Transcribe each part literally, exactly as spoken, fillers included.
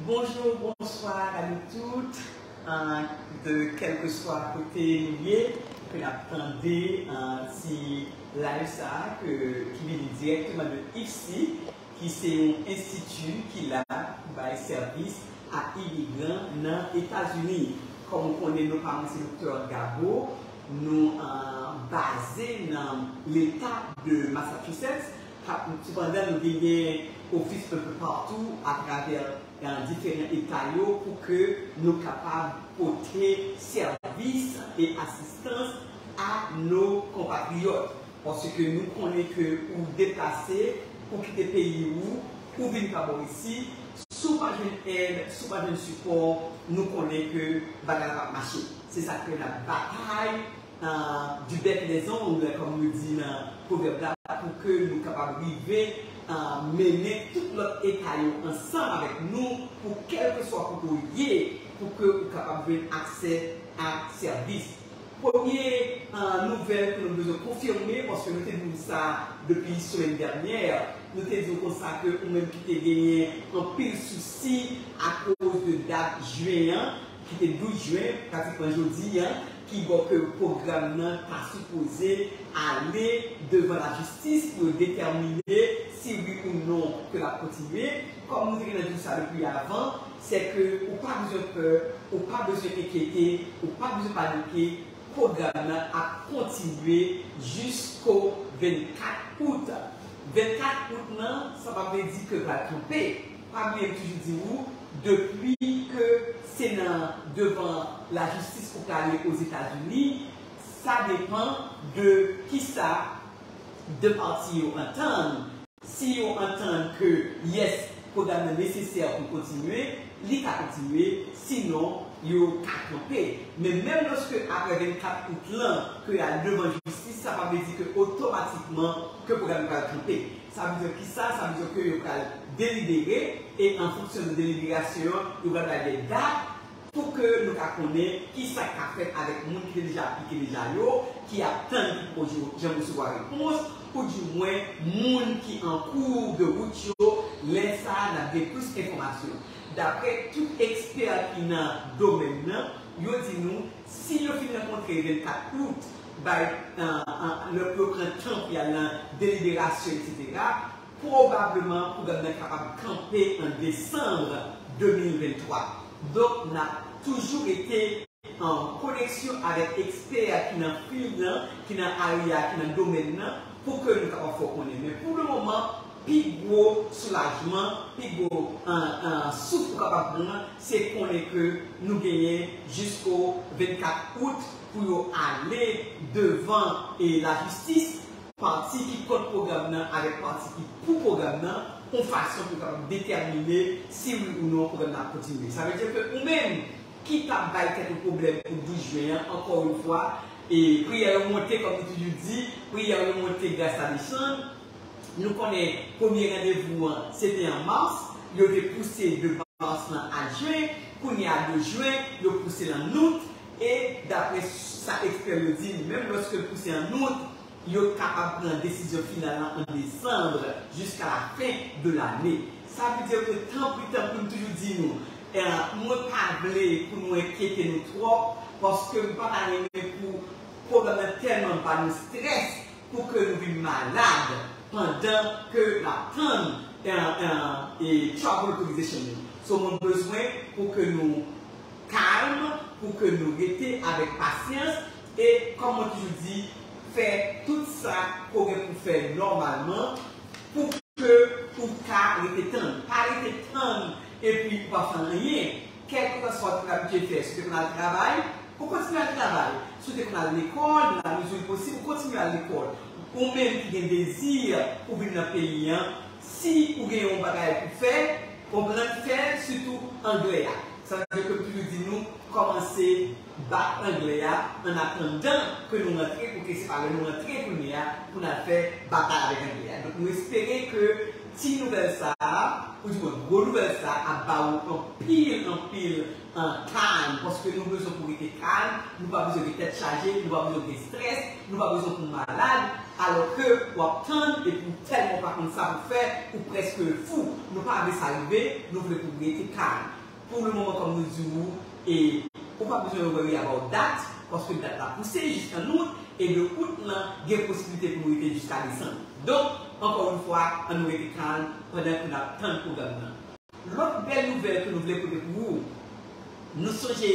Bonjou, bonswa a nou tout, de kèlkeswa kote nou ye, ke n ap tande ti live sa a, ki vini dirèkteman de IFSI, ki se yon enstiti ki la pou bay sèvis a imigran nan Etazini. Kòm ou konnen, non pa mwen se Doktè Gabo, nou baze nan leta de Massachusetts. Sepandan, nou genyen ofis un peu partout atravè diferan eta yo pou ke nou kapab pote sèvis e asistans a nos compatriotes. Paske nou konnen ke ou deplase, ou kite peyi ou, ou vin pa bò isi, si w pa jwenn èd, si w pa jwenn sipò, nou konnen ke bagay la p ap mache. Se sa k fè n ap batay du bec et des ongles, kòm yo di nan pwovèb la, pou ke nou kapab rive mennen tout lòt eta yo ansanm avèk nou, pou kèlkeswa kote w ye, pou ke ou kapab jwenn aksè a sèvis. Premye nouvèl ke nou bezwen konfime, paske nou te di w sa depi semèn dènyè, nou te di w konsa ke ou menm ki te genyen anpil sousi akoz de dat jen an, ki te douz jen, pratikman jodi an, ki bò ke pwogram nan ta sipoze ale devan lajistis pou yo detèmine si wi ou non ke l ap kontinye. Kòm nou te gentan di w sa depi avan, se ke ou pa bezwen pè, ou pa bezwen enkyete, ou pa bezwen panike, pwogram nan ap kontinye jisko vennkat out. Vennkat out nan, sa pa vle di ke l pral kanpe. Pa bliye m toujou di w, depi ke se nan devan lajistis ou prale Ozetazini, sa depann de kisa de pati yo antann. Si yo antann ke yes, pwogram nan nesesè pou l kontinye, li ka kontinye, sinon yo ka kanpe. Men menm lòske apre vennkat out lan ke y al devan jistis, sa pa vle di ke otomatikman ke pwogram nan pral kanpe. Sa vle di kisa? Sa vle di ke yo pral delibere e an fonksyon de deliberasyon an, yo pral bay de dat pou ke nou ka konnen kisa k ka fèt avèk moun ki te deja aplike deja yo, ki ap tann ki poko janm resevwa repons, oudimwen moun ki an kou de wout yo, lè sa a n ap gen plis enfòmasyon. Daprè tout ekspè ki nan domèn nan, yo di nou, si yo fin rankontre vennkat out, bay, lè pou yo pran tan pou y al nan deliberasyon, etsetera, pwobableman pwogram nan kapab kanpe an desanm de mil venntwa. Donk, n ap toujou rete an koneksyon avèk ekspè ki nan field lan, ki nan area, ki nan domèn nan, pou ke nou kapab fè w konnen. Men pou le moman, pi gwo soulajman, pi gwo souf ou kapab pran, se konnen ke nou genyen jisko vennkat out pou yo ale devan lajistis, pati ki kont pwogram nan avèk pati ki pou pwogram nan, yon fason pou yo kapab detèmine si wi ou non pwogram nan ap kontinye. Sa vle di ke ou menm ki t ap bay tèt ou pwoblèm pou douz jen an, ankò yon fwa, e priyè yo monte, kòm nou toujou di, priyè yo monte gras la desann. Nou konnen premye randevou an, se te an mas, yo te pouse de mas lan a jen, kounye a de jen, yo pouse l an out, e daprè sa ekspè yo di, menm lòske l pouse an out, yo kapab pran desizyon final lan an desanm, jiska la fen de lane. Sa vle di ke tanpri, tanpri, m toujou di nou, mwen pa vle pou nou enkyete nou twòp, paske m pa ta renmen pou pwoblèm nan tèlman ba nou strès pou ke nou vin malad pandan ke n ap tann travel authorization nou. So, mwen bezwen pou ke nou kalm, pou ke nou rete avèk pasyans, e kòm mwen toujou di, fè tout sa ke w gen pou fè nòmalman pou ke ou ka rete tann. Pa rete tann epi ou pa fè anyen. Kèlkeswa sa w te abitye fè, si w te konn al travay, ou kontinye al travay. Si w te konn al lekòl, nan lamezi posib, ou kontinye al lekòl. Ou menm ki gen dezi pou vin nan peyi an, si ou gen yon bagay pou fè, konprann fè, sitou anglè a. Sa vle di ke m toujou di nou, kòmanse bat anglè a, an atandan ke nou rantre, pou ke se pa lè nou rantre kounye a, pou n al fè batay avèk anglè a. Donk, nou espere ke ti nouvèl sa a, oudimwen gwo nouvèl sa a, ap ba ou anpil, anpil an kalm, paske nou bezwen pou rete kalm, nou pa bezwen gen tèt chaje, nou pa bezwen gen strès, nou pa bezwen pou malad, alò ke w ap tann epi w tèlman pa konn sa pou fè, ou prèske fou. Nou pa vle sa rive, nou vle pou w rete kalm. Pou le moman, kòm nou di w, e ou pa bezwen worry about that, paske dat la pouse jiskan out, e de out lan, gen posiblite pou nou rete jiska desanm. Donk, ankò yon fwa, ann nou rete kalm pandan ke n ap tann pwogram nan. Lòt bèl nouvèl ke nou vle pote pou ou, nou sonje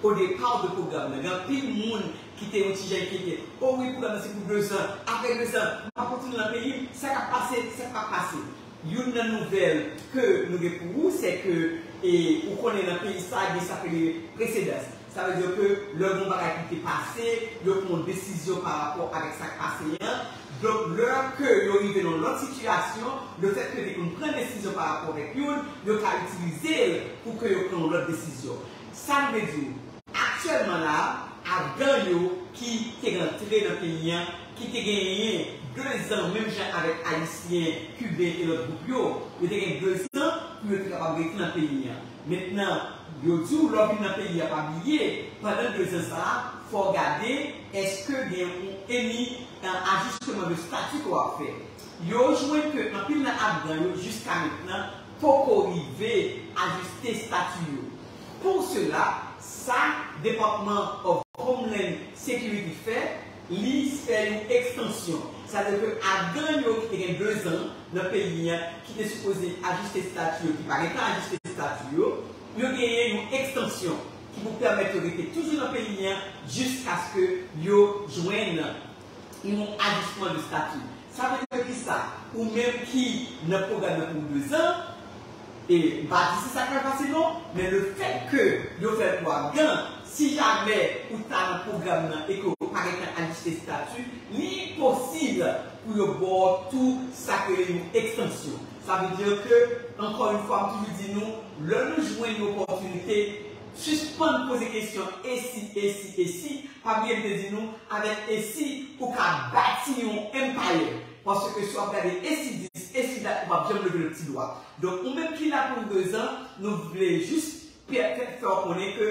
o depa de pwogram nan, gen anpil moun ki te yon ti jan enkyete. O wi, pwogram nan se pou dezan. Apre dezan, m ap kontinye nan peyi m, sa k ap pase, sa k ap pase. Youn nan nouvèl ke nou gen pou ou, se ke, e, ou konnen nan peyi sa, gen sa k rele presedans. Sa vle di ke lè yon bagay ki te pase, yo pran yon desizyon pa rapò avèk sa k pase an. Donk, lè ke yo rive nan lòt sitiyasyon, lefètke yo te konn pran desizyon pa rapò avèk youn, yo ka itilize l pou ke yo pran yon lòt desizyon. Sa nou vle di w, aktyèlman la, Afgan yo ki te rantre nan peyi an, ki te genyen dezan, menm jan avèk Ayisyen, Kiben e lòt gwoup yo, yo te gen dezan pou yo te kapab rete nan peyi an. Mentnan, yo di w lè w vin nan peyi a, pa bliye, pandan dezan sa a, fò w gade èske gen yon eni, eh, ajisteman de stati ke w ap fè. Yo jwenn ke anpil nan Afgan yo, jiska mentnan, poko rive ajiste stati yo. Pou sela, sa Department of Homeland Security fè, li fè yon ekstansyon. Sa vle di ke Afgan yo ki te gen dezan nan peyi an, ki te sipoze ajiste stati yo, ki pa gentan ajiste stati yo, yo genyen yon ekstansyon ki pou pèmèt yo rete toujou nan peyi an jiskaske yo jwenn yon ajisman de stati. Sa vle di ki sa? Ou menm ki nan pwogram nan pou dezan, e m pa di se sa k pral pase non, men lefètke yo fè l pou Afgan, si jamè ou ta nan pwogram nan e ke w pa gentan ajiste stati, li posib pou yo ba w tou sa k rele yon ekstansyon. Sa vle di ke, ankò yon fwa, m toujou di nou, lè nou jwenn yon opòtinite, sispann poze kesyon e si, e si, e si, pa bliye m te di nou, avèk e si, ou ka bati yon empire. Paske si w ap gade e si dis, e si dat, ou p ap janm leve le ti dwa. Donk, ou menm ki la pou dezan, nou vle jis fè, fè, fè w konnen ke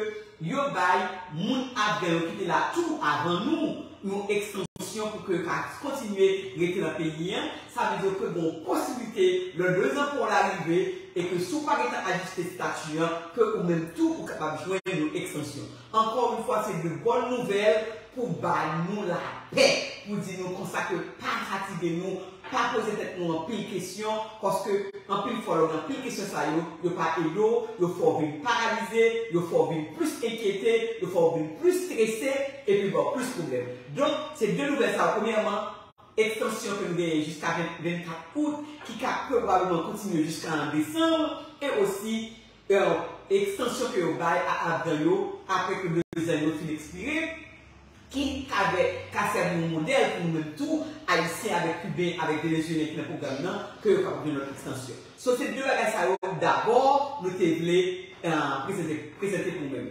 yo bay moun Afgan yo ki te la tou avan nou yon ekstansyon pou ke yo ka kontinye rete nan peyi an. Sa vle di ke gen yon posiblite, lè dezan pa w la rive, e ke si w pa gentan ajiste stati an, ke ou menm tou ou kapab jwenn yon ekstansyon. Ankò yon fwa, se de bòn nouvèl pou ba nou lapè, pou di nou konsa ke pa fatige nou, pa poze tèt nou anpil kesyon, paske anpil fwa lè w gen anpil kesyon sa yo, yo pa ede w, yo fè w vin paralize, yo fè w vin plis enkyete, yo fè w vin plis strese, epi ba w plis pwoblèm. Donk, se de nouvèl sa yo. Premyèman, ekstansyon ke nou genyen jiska ven, vennkat out, ki ka pwobableman kontinye jiska an desanm, e osi, eh, ekstansyon ke yo bay a Afgan yo apre ke dezan yo fin ekspire, ki ka vè, ka sèvi yon modèl pou nou menm tou, Ayisyen avèk Kiben, avèk Venezyelyen ki nan pwogram nan, ke yo kapab jwenn lòt ekstansyon. So, se de bagay sa yo, dabò, nou te vle, eh, prezante, prezante pou nou menm.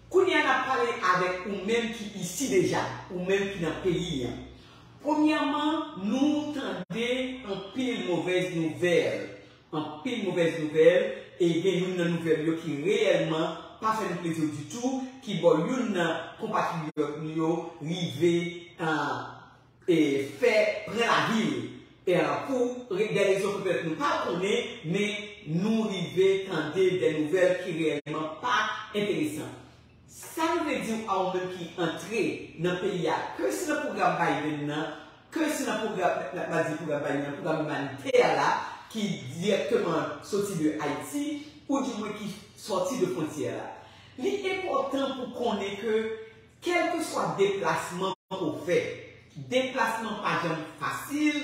Kounye a, n ap pale avèk ou menm ki isi deja, ou menm ki nan peyi an. Premyèman, nou tande anpil movèz nouvèl. Anpil movèz nouvèl, e gen youn nan nouvèl yo ki reyèlman pa fè nou plezi ditou, ki bò youn nan konpatriyòt nou yo rive, ah, e fè pran lavi l. E, ah, pou re-, de rezon petèt nou pa konnen, men nou rive tande de nouvèl ki reyèlman pa enteresan. Sa nou vle di w a ou menm ki antre nan peyi a, ke se nan pwogram Biden nan, ke se nan pwogram, n ap di pwogram Biden nan, pwogram imanitè a la, ki dirèkteman soti de Ayiti, oudimwen ki sòti de fwontyè a la. Li enpòtan pou konnen ke, kèlkeswa deplasman ke w fè, deplasman pa janm fasil,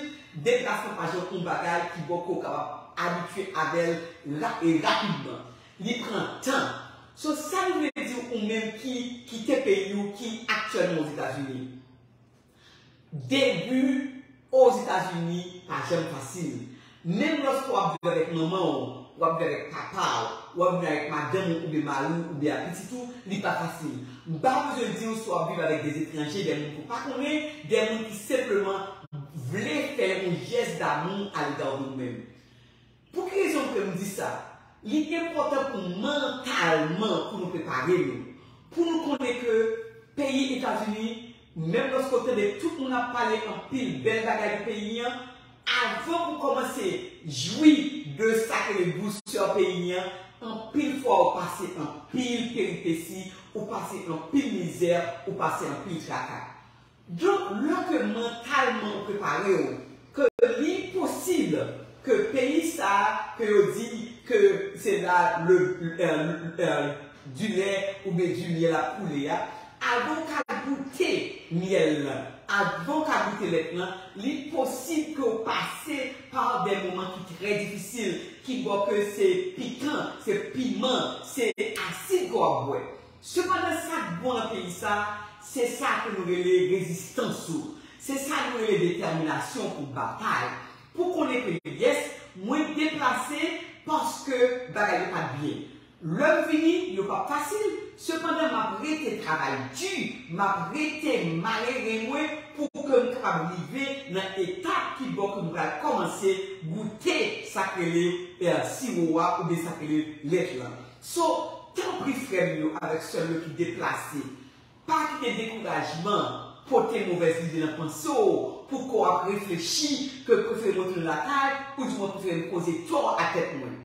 deplasman pa janm yon bagay ki bò ke w kapab abitye avè l ra-, e rapidman. Li pran tan. So, sa nou vle di w, ou menm ki kite peyi w, ki aktyèlman Ozetazini? Debi Ozetazini pa janm fasil. Menm lòske w ap viv avèk manman w, w ap viv avèk papa w, w ap viv avèk madanm ou oubyen mari w oubyen ak pitit ou, li pa fasil. M pa bezwen di w si w ap viv avèk de etranje, de moun ke w pa konnen, de moun ki senpleman vle fè yon jès damou alega w menm. Pou ki rezon ke m di sa? Li enpòtan pou mantalman pou nou prepare nou. Pou nou konnen ke peyi Etazini, menm lòske w tande tout moun ap pale anpil bèl bagay de peyi an, avan pou kòmanse jwi de sa ke le dousè peyi an, anpil fwa ou pase anpil peripesi, ou pase anpil mizè, ou pase anpil traka. Donk, lè ke mantalman ou prepare w, ke li posib ke peyi sa a, ke yo di ke se la le, euh, euh, du lait oubyen du miel ap koule a, avan w ka goute myèl lan, avan w ka goute lèt lan, li posib ke w pase pa de moman ki trè difisil, ki bò ke se pikan, se piman, se asid ke w ap bwè. Sepandan, sa k bon nan peyi sa, se sa ke nou rele rezistans ou. Se sa nou rele detèminasyon pou batay. Pou konnen ke, yes, mwen deplase paske bagay yo pa t byen. Lè m vini, yo p ap fasil. Sepandan, m ap rete travay di, m ap rete mare ren mwen pou ke m kapab rive nan etap ki bò ke m pral kòmanse goute sa k rele, eh, siwo a oubyen sa k rele lèt lan. So, tanpri frè m yo avèk sè m yo ki deplase, pa kite dekourajman pote movèz lide nan panse w pou kò w ap reflechi ke prefere m retounen lakay oudimwen prefere m koze tò a tèt mwen.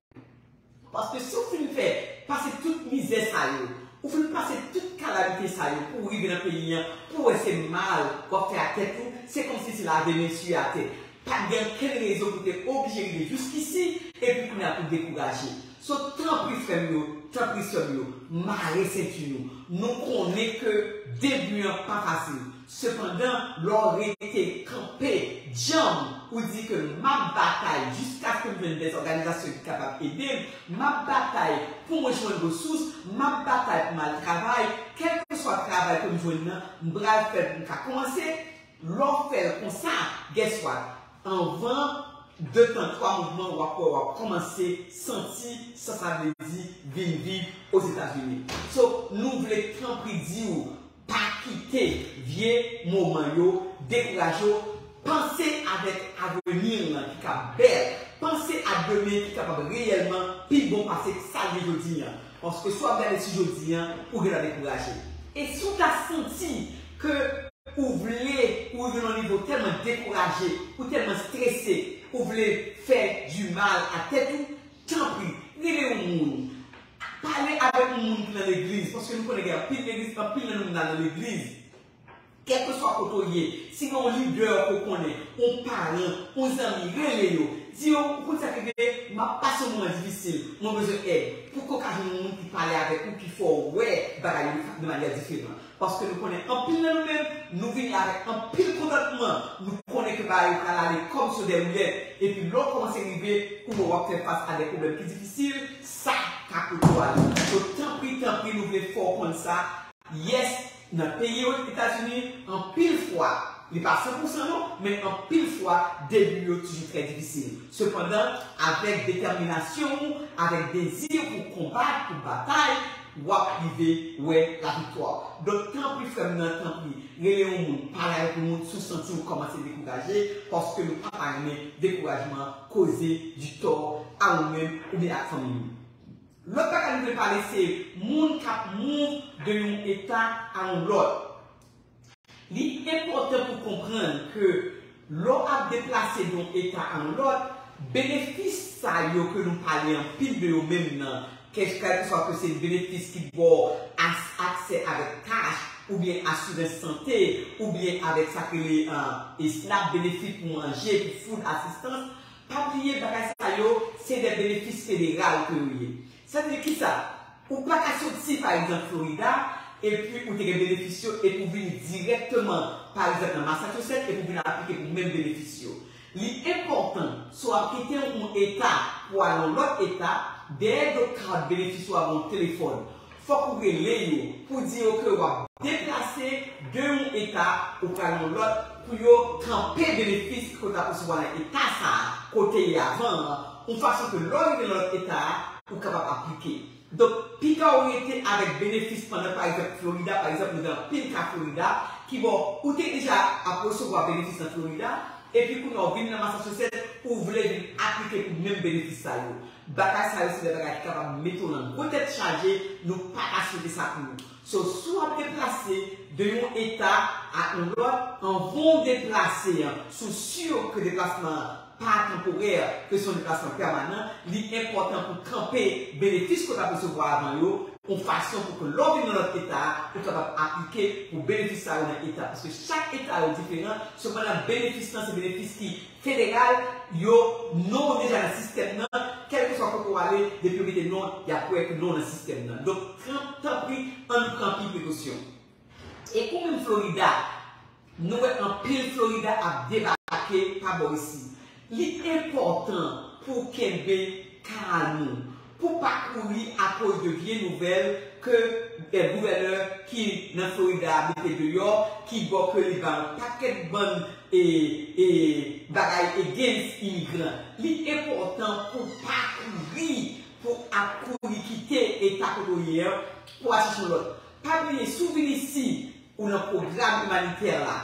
Paske si w fin fè pase tout mizè sa yo, ou fin pase tout kalamite sa yo pou w rive nan peyi an, pou w wè se mal w ap fè a tèt ou, se kòmsi se lave men sye atè. Pa t gen okenn rezon pou te oblije rive jiskisi, epi kounye a pou dekouraje. So, tanpri frè m yo, tanpri sè m yo, mare senti nou. Nou konnen ke debi an pa fasil. Sepandan, lè w rete kanpe djanm, ou di ke m ap batay jiskaske m jwenn dèzòganizasyon ki kapab ede m, m ap batay pou mwen jwenn resous, m ap batay pou m al travay, kèlkeswa travay ke m jwenn nan, m pral fè l pou m ka kòmanse. Lè w fè l konsa, guess what? Anvan de tan twa mouvman, w ap wè w ap kòmanse santi sa sa vle di vin viv Ozetazini. So, nou vle tanpri di w, pa kite vye moman yo dekouraje w. Panse avèk avni lan ki ka bèl. Panse a demen ki kapab reyèlman pi bon pase sa l ye jodi an. Paske si w ap gade sou jodi an, ou gentan dekouraje. E si w ta santi ke ou vle, ou rive nan yon nivo tèlman dekouraje, ou tèlman strese, ou vle fè du mal a tèt ou, tanpri, rele yon moun. Pale avèk yon moun ki nan legliz, paske nou konnen gen anpil legliz, anpil nan nou nan legliz. Kèlkeswa kote w ye, si gen yon lidè ke w konnen, yon paran, yon zanmi, rele yo. Di yo, ou konn sa k rive, m ap pase yon moman difisil, mwen bezwen èd. Pou ke w ka jwenn yon moun ki pale avèk ou, ki fè w wè bagay yo de manyè diferan. Paske nou konnen anpil nan nou menm, nou vini avèk anpil kontantman. Nou konnen ke bagay yo pral ale kòm sou dè woulèt. Epi lè w kòmanse rive, ou wè w ap fè fas a de pwoblèm ki difisil, sa ka kote w ale. So, tanpri, tanpri, nou vle fè w konn sa. Yes, nan peyi Etazini, anpil fwa, li pa san pousan non, men anpil fwa, debi yo toujou trè difisil. Sepandan, avèk detèminasyon ou, avèk dezi pou konbat, pou batay, w ap rive wè laviktwa. Donk, tanpri, frè m nan, tanpri, rele yon moun, pale avèk yon moun si w santi w kòmanse dekouraje, paske nou pa ta renmen dekourajman koze ditò a ou menm oubyen ak fanmi nou. Lòt bagay nou vle pale se moun k ap move de yon eta a yon lòt. Li enpòtan pou konprann ke lè w ap deplase de yon eta a yon lòt, benefis sa yo ke nou pale anpil de yo menm nan, kèlkeswa ke se benefis ki ba w as-, aksè avèk kach, oubyen asirans sante, oubyen avèk sa k rele, eh, SNAP, benefis pou manje, pou food assistance, pa bliye bagay sa yo, se de benefis federal ke yo ye. Sa vle di kisa? Ou pa ka soti, pa egzanp, Florida, epi ou te gen benefis yo, epi w vini dirèkteman, pa egzanp, nan Massachusetts, epi w vin aplike pou menm benefis yo. Li enpòtan, si w ap kite yon eta pou al yon lòt eta, dèyè do kat benefis ou a gen yon telefòn. Fòk ou rele yo pou di yo ke w ap deplase de yon eta ou pral yon lòt pou yo kanpe benefis ke w t ap resevwa nan eta sa a kote ye avan an, yon fason ke lè w rive nan lòt eta a, ou kapab aplike. Donk, piga w rete avèk benefis pandan, pa egzanp, Florida, pa egzanp, nou gen anpil ka Florida, ki bon, ou te deja ap resevwa benefis nan Florida, Epi kounye a w vin nan Massachusetts, ou vle vin aplike pou menm benefis sa yo. Bagay sa yo se de bagay ki kapab mete w nan gwo tèt chaje, nou pa ka swete sa pou nou. So, si w ap deplase de yon eta a yon lòt, anvan w deplase an, si w si ke deplasman an pa tanporè, ke se yon deplasman pèmanan, li enpòtan pou kanpe benefis ke w t ap resevwa avan yo, yon fason pou ke lè w vin nan lòt eta a, ou kapab aplike pou benefis sa yo nan eta. Paske chak eta yo diferan, sepandan benefis lan se benefis ki federal, yo, non w deja nan sistèm nan, kèlkeswa kote w ale, depi yo mete non, y ap wè ke non w nan sistèm nan. Donk, tan, tanpri, ann pran anpil prekosyon. E ou menm Florida, nou wè anpil Florida ap debake pa bò isi. Li enpòtan pou w kenbe kalm ou, pou w pa kouri akoz de vye nouvèl ke, eh, gouvènè ki nan Florida a mete deyò, ki bò ke li ba yon pakèt bann, e, e, bagay against imigran. Li enpòtan pou w pa kouri, pou w ap kouri kite eta kote w ye an, pou w al chèche yon lòt. Pa bliye, si w vin isi, ou nan pwogram imanitè la,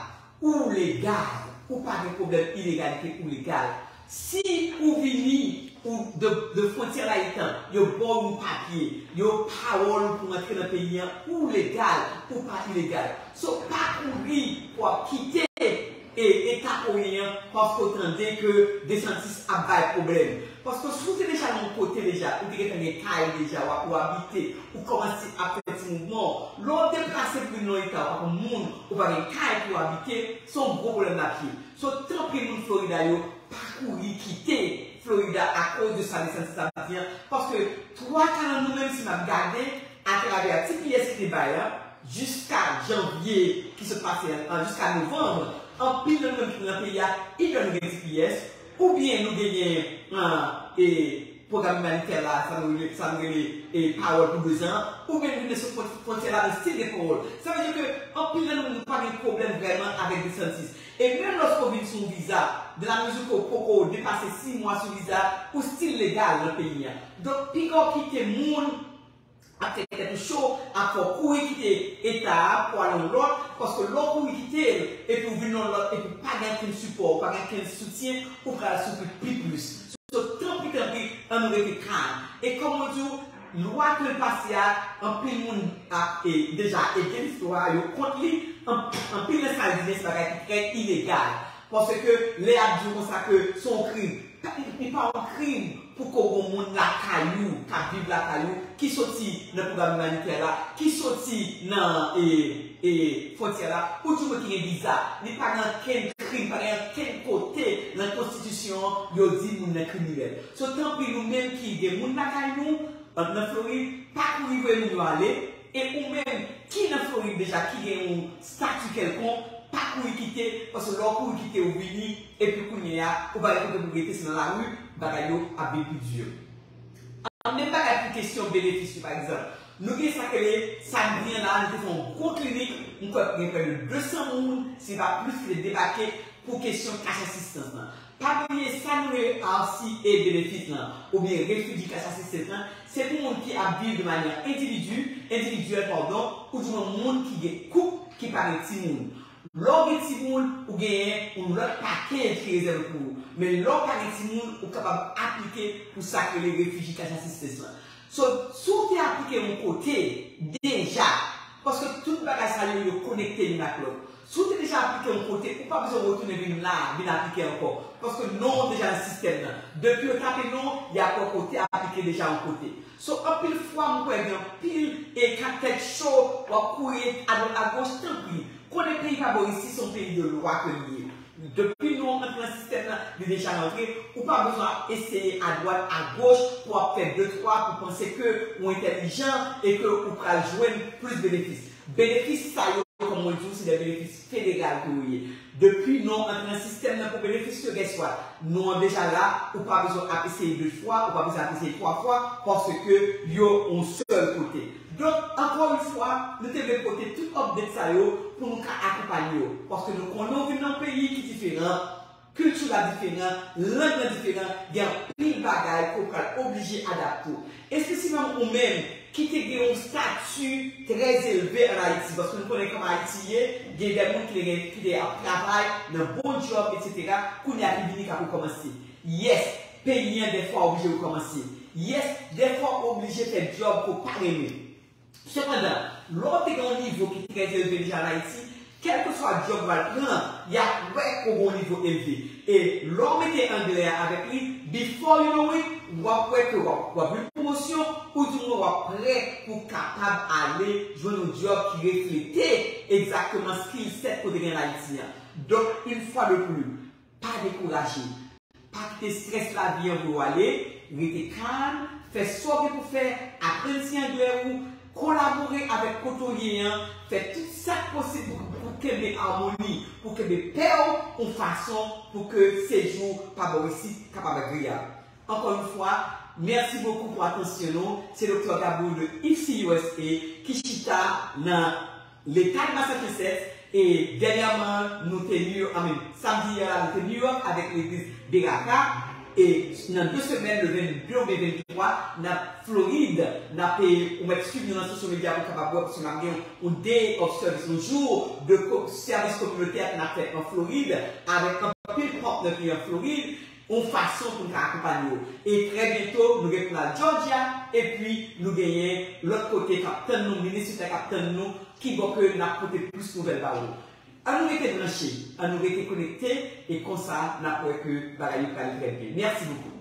ou legal, ou pa gen pwoblèm ilegalite, ou legal. Si ou vini, ou de, de fwontyè la itan, yo ba w yon papye, yo pawòl ou pou w antre nan peyi an, ou legal, ou pa ilegal. So, pa kouri pou w ap kite e, eta kote w ye an, paske w tande ke DeSantis ap bay pwoblèm. Paske si w te deja nan yon kote deja, ou te gentan gen kay deja, w ap, ou abite, ou kòmanse ap fè ti mouvman w. Lè w deplase pou vin nan yon eta, ou pa konn moun, ou pa gen kay pou w abite, se yon gwo pwoblèm l ap ye. So, tanpri moun Florida yo, pa kouri kite Florida akoz de sa DeSantis ap di an. Paske twa ka nan nou menm, si n ap gade, atravè T P S ki te bay an, jiska janvye ki sot pase an, an, jiska novanm, anpil nan nou menm ki nan peyi a, either nou gen T P S, oubyen nou genyen, an, e, pwogram imanitè la, sa nou rele, sa nou rele, e, pawòl pou dezan, oubyen nou vin sou fwon-, fwontyè la, nou still gen pawòl. Sa vle di ke anpil nan nou, nou pa gen pwoblèm vrèman avèk DeSantis. E menm lòske w vin sou yon viza, dans la mesure ke w poko depase sis mwa sou viza, ou still legal nan peyi a. Donk, piga w kite moun ap fè tèt ou cho, ap fè w kouri kite eta a pou al yon lòt, paske lè w kouri kite l, epi w vin yon lòt, epi w pa gen okenn sipò, w pa gen okenn soutyen, ou pral soufri pi plis. So, tanpri, tanpri, ann nou rete kalm. E kòm mwen di w, lwa ke l pase a, anpil moun ap, e, deja against lwa a, yo kont li, an-, anpil nan sa yo di se bagay ki trè ilegal. Paske lè y ap di w konsa ke se yon krim, li pa yon krim pou ke w gen yon moun lakay ou, k ap viv lakay ou, ki soti nan pwogram imanitè la, ki soti nan, e, e, fwontyè la, oudimwen ki gen viza. Li pa gen okenn krim, pa gen okenn kote nan konstitisyon an yo di moun nan kriminèl. So, tanpri, nou menm ki gen moun lakay nou, nan Florid, pa kouri voye moun yo ale. E ou menm ki nan Florid deja, ki gen yon stati kèlkonk, pa kouri kite, paske lè w kouri kite, ou vini, epi kounye a, ou pa gen kote pou w rete, se nan lari, bagay yo ap vin pi di. An, menm bagay pou kesyon benefis yo, pa egzanp. Nou gen sa k rele San Brian la, nou te fè yon gwo klinik, m kwè gen prè de de san moun, si pa plis, ki te debake pou kesyon cash assistance lan. Pa bliye sa nou rele R C A benefit lan, oubyen Refugee Cash Assistance lan, se pou moun ki ap viv de manyè endividi, endividyèl, padon, oudimwen moun ki gen koup ki pa gen timoun. Lè w gen timoun, ou genyen yon lòt pakèj ki rezève pou ou. Men lè w pa gen timoun, ou kapab aplike pou sa k rele Refugee Cash Assistance lan. So, si w te aplike yon kote deja, paske tout bagay sa yo, yo konekte youn ak lòt. Si w te deja aplike yon kote, ou pa bezwen retounen vin la, vin aplike ankò. Paske non w deja nan sistèm nan. Depi yo tape non w, y ap wè ke w te aplike deja yon kote. So, anpil fwa, m kwè gen anpil e k ap tèt cho, w ap kouri adwat agoch, tanpri. Konnen peyi pa bò isi, se yon peyi de lwa ke li ye. Depi non w antre nan sistèm nan, li deja rantre, ou pa bezwen ap eseye adwat, agoch pou w ap fè de twa, pou panse ke ou entèlijan e ke ou pral jwenn plis benefis. Benefis sa yo, kòm mwen di w, se de benefis federal ke yo ye. Depi non w antre nan sistèm nan pou benefis yo, guess what? Non an deja la, ou pa bezwen ap eseye de fwa, ou pa bezwen ap eseye twa fwa, paske yo yon sèl kote. Donk, ankò yon fwa, nou te vle pote tout update sa yo pou nou ka akonpanye w. Paske nou konnen w vin nan yon peyi ki diferan, kilti la diferan, lang lan diferan, gen anpil bagay ke w pral oblije adapte w. Espesyalman ou menm ki te gen yon stati trè elve an Ayiti, paske nou konnen kòman Ayiti ye, gen de moun ki te gen, ki te ap travay nan bon djòb, etsetera, kounye a ki vini k ap rekòmanse. Yes, peyi an dèfwa oblije rekòmanse. Yes, dèfwa w oblije fè djòb ke w pa renmen. Sepandan, lè w te gen yon nivo ki trè elve deja an Ayiti, kèlkeswa djòb w al pran, y ap wè ke w gen yon nivo elve. E lè w mete anglè a avèk li, before you know it, w ap wè ke w ap, w ap jwenn pwomosyon, oudimwen w ap prè pou w kapab ale jwenn yon djòb ki reflete egzakteman skill set ke w te gen an Ayiti an. Donk, une fois de plus, pa dekouraje. Pa kite strès lavi an voye w ale, rete kalm, fè sa w gen pou fè, aprann ti anglè ou, kolabore avèk kote w ye an, fè tout sa k posib pou, pou kenbe amoni, pou kenbe pè w, yon fason pou ke sejou pa bò isit kapab agreyab. Encore une fois, merci beaucoup pour attention nou. Se Doktè Gabou de I F C U S A ki chita nan Leta de Massachusetts, e dènyèman, nou te New York, I mean, samdi a, nou te New York avèk legliz Beraka, e nan de semèn, le vennde oubyen venntwa, n ap Florid, n ap, e, ou mèt swiv nou nan social media pou kapab wè, paske n ap gen yon day of service, yon jou de ko-, sèvis kominotè ke n ap fè an Florid, avèk anpil pastè ki an Florid, yon fason pou n ka akonpanye yo. E trè byento, nou gen pou n al Georgia, epi nou genyen lòt kote k ap tann nou, Minnesota k ap tann nou, ki bò ke n ap pote plis nouvèl ba ou. Ann nou rete branche, ann nou rete konekte, e konsa n ap wè ke bagay yo prale trè byen. Mèsi bokou.